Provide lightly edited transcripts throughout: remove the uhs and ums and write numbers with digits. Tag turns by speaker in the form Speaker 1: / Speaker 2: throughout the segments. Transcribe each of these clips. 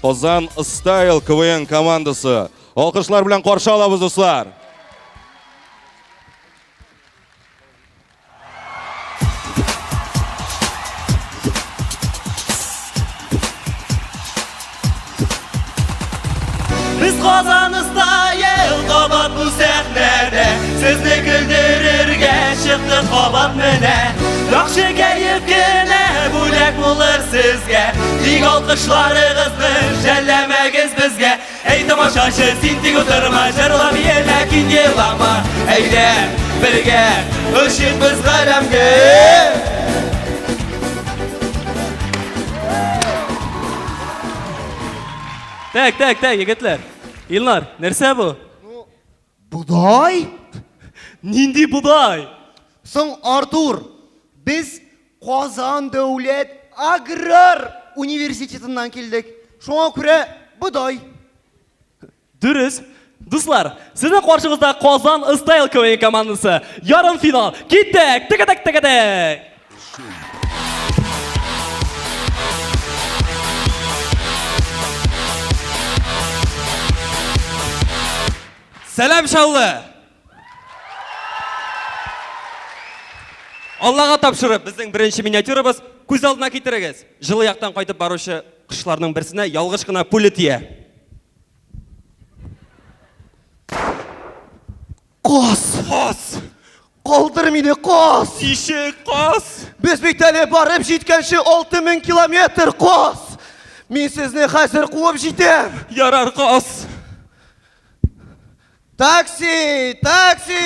Speaker 1: Казан Стайл КВН командасы. Алкышлар белән каршы алабыз, дуслар.
Speaker 2: Без Казан Стайл кабат бу сәхнәдә Сезне көлдерергә чыктык кабат менә Яхшы кәеф кенә бүләк булыр сезгә Тик алкышларыгызны жәлләмәгез безгә Әй тамашачы, син тик утырма, җырла бие, ләкин елама. Әйдә, бергә очыйк без галәмгә.
Speaker 3: Так, так, так, егетләр. Илнар, нәрсә бу?
Speaker 4: Бодай?
Speaker 3: Нинди бодай?
Speaker 4: Соң, Артур, без Казан дәүләт аграр университетыннан килдек. Шуңа күрә бодай.
Speaker 3: Дөрес. Дуслар, сезнең каршыгызда Казан Стайл КВН командасы. Ярымфинал. Киттек! Текәтәк, текәтәк!
Speaker 2: Сәлам, Чаллы! Аллага тапшырып, безнең беренче миниатюрабыз күз алдына китерегез. Җылы яктан кайтып баручы кошларның берсенә ялгыш кына пуля тия.
Speaker 4: Каз!
Speaker 2: Каз!
Speaker 4: Калдыр мине, каз!
Speaker 2: Ничек каз?
Speaker 4: Без бит әле барып җиткәнче 6000 километр, каз! Мин сезне хәзер куып җитәм!
Speaker 2: Ярар, каз!
Speaker 4: Такси! Такси!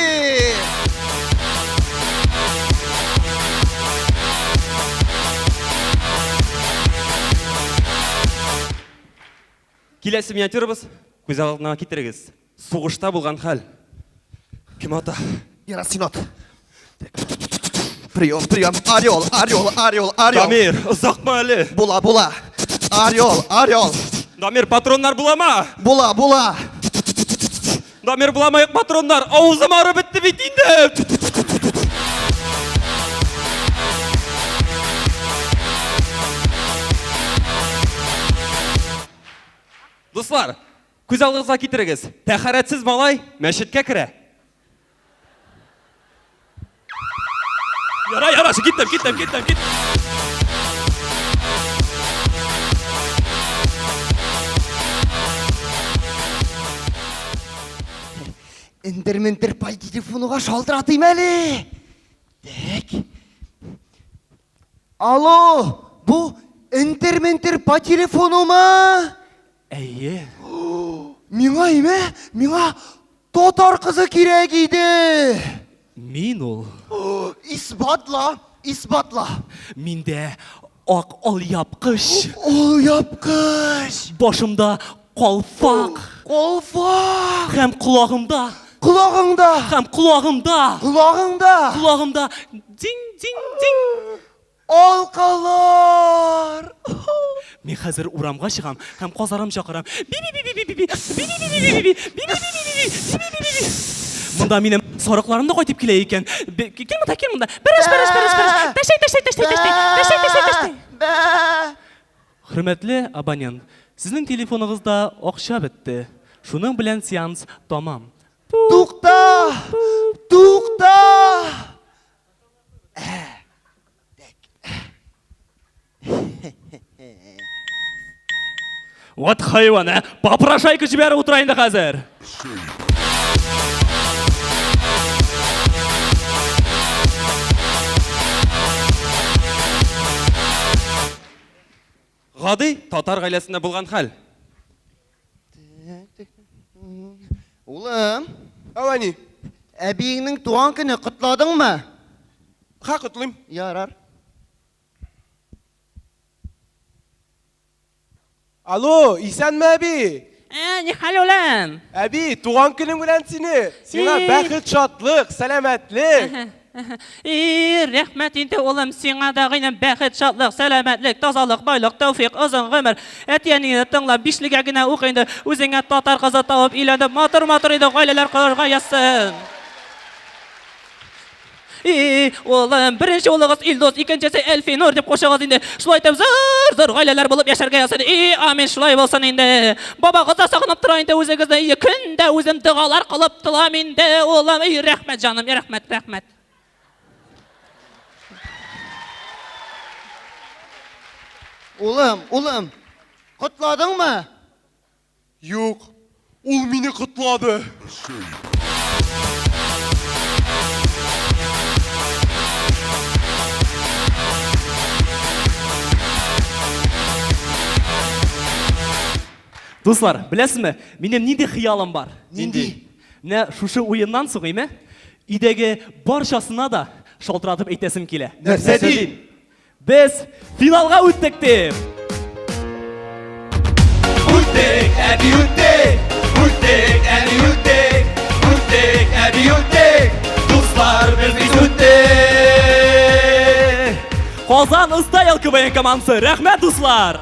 Speaker 2: Киләсе миниатюрабыз күз алдына китерегез. Сугышта булган хәл. Кем ата?
Speaker 4: Яра, син ат. Прием, прием. Орел, орел, орел, орел.
Speaker 2: Дамир, озакмы әле?
Speaker 4: Була, була. Орел, орел.
Speaker 2: Дамир, патроннар буламы?
Speaker 4: Була, була.
Speaker 2: Дамир, буламы юк патроннар? Авызым арып бетте бит инде. Дуслар, күз алдыгызга китерегез. Тәхәрәтсез малай мәчеткә керә.
Speaker 3: Яра, яра, киттем, киттем, киттем, киттем.
Speaker 4: Эндер-мендер по телефонуга шалтыратыйм әле. Так. Алло, бу энтер-ментер по телефонумы?
Speaker 3: Әйе.
Speaker 4: Миңа име? Миңа татар кызы кирәк иде.
Speaker 3: Мин ул.
Speaker 4: Исбатла, исбатла.
Speaker 3: Миндә ак алъяпкыч.
Speaker 4: Алъяпкыч.
Speaker 3: Башымда калфак.
Speaker 4: Калфак.
Speaker 3: Һәм колагымда.
Speaker 4: Колагыңда.
Speaker 3: Һәм колагымда.
Speaker 4: Колагыңда.
Speaker 3: Колагымда динг-динг-динг.
Speaker 4: Алкалар.
Speaker 3: Мин хәзер урамга чыгам һәм казарам чакырам. Би-би-би-би-би-би, би-би-би-би-би-би, би-би-би-би-би-би, би-би-би-би. Монда минем сарыкларым да кайтып килә икән. Кил монда, кил монда. Бәрәш, бәрәш, бәрәш, бәрәш. Тәшәй, тәшәй, тәшәй, тәшәй. Тәшәй, тәшәй, тәшәй. Хөрмәтле абонент, сезнең телефоныгызда акча бетте. Шуның белән сеанс тамам.
Speaker 4: Тукта! Тукта!
Speaker 3: Вот хайван, ә? Попрошайка җибәреп утыра инде хәзер.
Speaker 2: Гади татар гаиләсендә булган хәл.
Speaker 4: Улым.
Speaker 5: Ау, әни.
Speaker 4: Әбиеңнең туган көне котладыңмы?
Speaker 5: Ха, котлыйм.
Speaker 4: Ярар.
Speaker 5: Алло, исәнме, әби?
Speaker 3: Ә, ни хәл, улым?
Speaker 5: Әби, туган көнең белән сине. Сиңа бәхет, шатлык, сәламәтлек.
Speaker 3: И, рәхмәт инде, улым, сиңа да гыйнем бәхет, шатлык, сәламәтлек, тазалык, байлык, тәүфик, озын гомер. Әти-әниеңне тыңлап, бишлегә генә укы инде, үзеңә татар кызы табып өйләнеп, матур-матур инде гаиләләр корырга язсын. И, улым, беренче улыгыз Илдус, икенчесе Әлфинур дип кушыгыз инде. Шулай итеп зур-зур гаиләләр булып яшәргә язсын. И, амин, шулай булсын инде. Бабагыз да сагынып тора инде үзегезне. И, көн дә үзем догалар кылып торам инде, улым. И, рәхмәт, җаным, и, рәхмәт, рәхмәт.
Speaker 6: Улым, улым, котладыңмы?
Speaker 5: Юк, ул мине котлады.
Speaker 3: Дуслар, беләсезме, минем нинди хыялым бар?
Speaker 6: Нинди?
Speaker 3: Менә шушы уеннан соң, име, өйдәге барчасына да шалтыратып әйтәсем килә.
Speaker 4: Нәрсә дип?
Speaker 3: Без финалга үттек дип.
Speaker 2: Үттек, әби үттек, үттек, әни үттек, үттек, әби үттек, дуслар без бит үттек.
Speaker 3: Казан Стайл КВН командасы. Рәхмәт, дуслар!